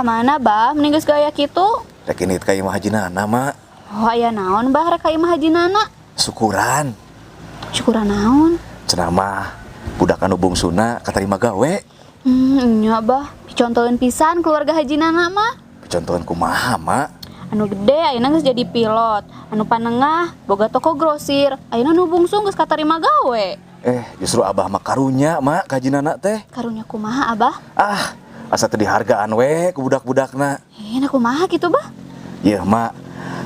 Kamana bah mending geus gaya kitu? Rek ini ka imah Haji Nana, Mak. Oh aya naon bah rek ka imah Haji Nana? Syukuran. Syukuran naon? Cenah mah budak anu bungsuna katarima gawe. Nya bah, dicontohin pisan keluarga Haji Nana mah. Contohan kumaha, Mak? Anu gede ayeuna geus jadi pilot, anu panengah boga toko grosir, ayeuna nu bungsu geus katarima gawe. Justru abah mah karunya, Mak, ka Haji Nana teh. Karunya kumaha abah? Ah, asa teu dihargaan we ku budak-budakna. Nah kumaha kitu bah? Yeuh, Mak.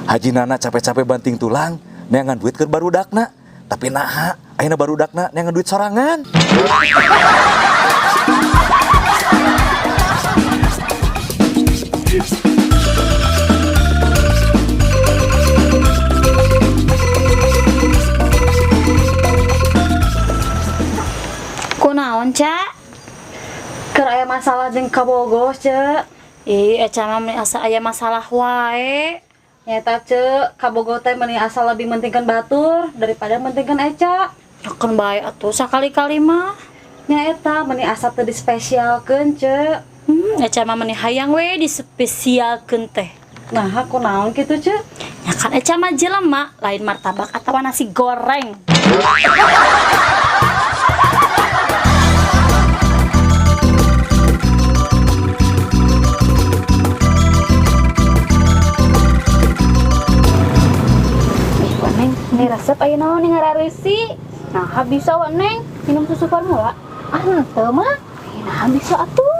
Haji Nana capek-capek banting tulang neangan duit keur barudakna. Tapi naha ayeuna barudakna neangan duit sorangan. Kunaon, Ca? Keur aya masalah jeung kabogoh, Ce. Ih, Eca mah meni asa aya masalah wae. Nyata, Ce, kabogoh teh meni asa lebih mentingkeun batur daripada mentingkeun Eca. Yakeun bae atuh sakali-kali mah. Nya eta meni asa teu dispesialkeun, Ce. Eca mah meni hayang we dispesialkeun teh. Nah, kunaon kitu, Ce? Ya kan Eca mah jelema, lain martabak atawa nasi goreng. Wah, Neng, ini resep aya naon nih ngarareusi. Nah, bisa wa Neng minum susu formula. Ah, henteu mah. Nah, bisa atuh.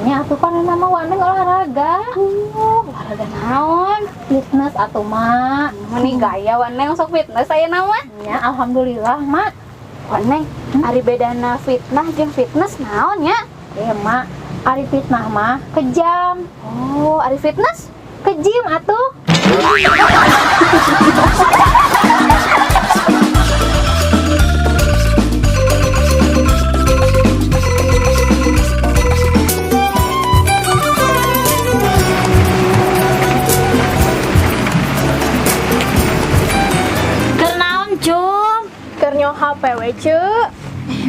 Nya atuh pan nama Waneng olahraga. Olahraga naon? Fitness atuh mak. Meni gaya wa Neng sok fitness aya naon? Nya alhamdulillah mak. Wa Neng, ari bedana fitnah jeung fitness naon nya? Mak, ari fitnah mah kejam. Oh, ari fitness? Kejim atuh. Keur naon, Cum? Keur nyo HP we, Ceu.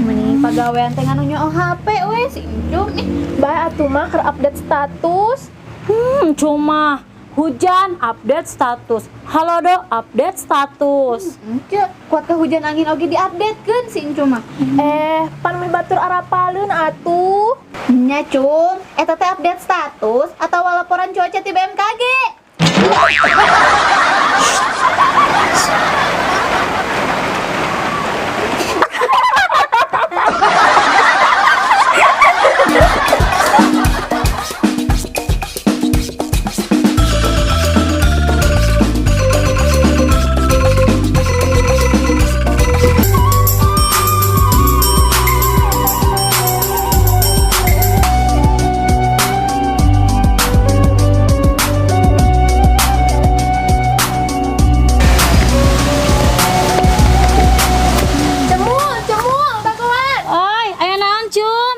Meni pagawean teh nganu nyo HP we si Incum ih. Bae atuh mah keur update status. Cuma hujan update status. Halo do update status. Ence, kuat ke hujan angin oge diupdate-keun si Incum mah. Pan meh batur arapaleun atuh. Nya Cum, eta teh update status atau laporan cuaca ti BMKG? Cemul, cemul, kawan. Oi, aya naon, Cum?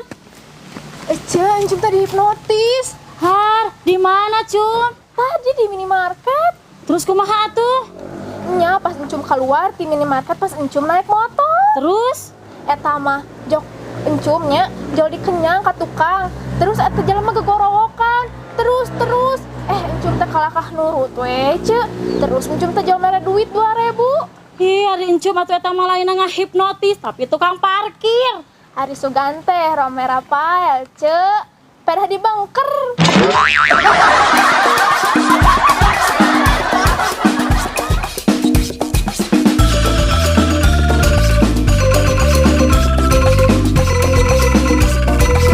Ceu, Encum tadi hipnotis. Har, di mana, Cum? Tadi di minimarket. Terus kumaha atuh? Nya pas Encum keluar di minimarket pas Encum naik motor. Terus? Eta mah jok Encumnya jauh dikenyang ka tukang. Terus eta jelema gegorowokan. Terus terus Encum teh kalakah nurut we, Ceu. Terus Encum teh jauh mere duit 2.000. Ih, ari Encum atuh eta mah lain ngahipnotis, tapi tukang parkir. Ari sugan teh Rome Rafael, Ceu. Pedah di bangker.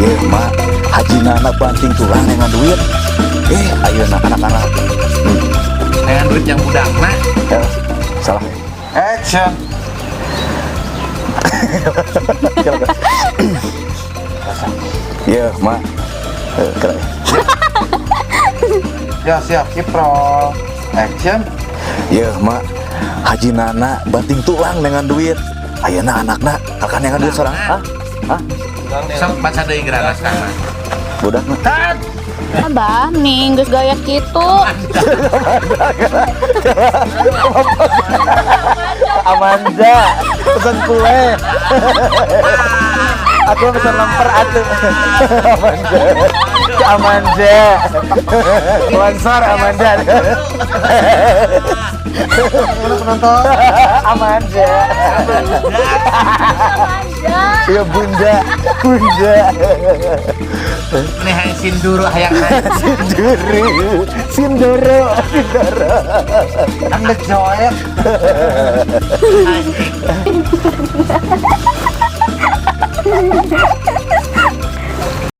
Yeuh, Mak, Haji Nana banting tulang neangan duit. Ayeuna anak-anak. Neangan duit yang budakna. Salah. Action. Yeuh, Mak. Keren. Ya, siap, Kipro. Action. Yeuh, Mak. Haji Nana banting tulang dengan duit. Ayeuna anakna kakak neangan duit sorang. Hah? Hah? Sok baca deui geura naskahna. Budakna. Cut. Abah, nih geus gaya kitu. Amanda, pesan kue. Aku bisa lemper atuh. Amanda. Amanda. Sponsor Amanda. Penonton. Amanda. Ya bunda, bunda. Ini hayang sinduru hayang Sinduru, sindoro, sindoro. Anda joek.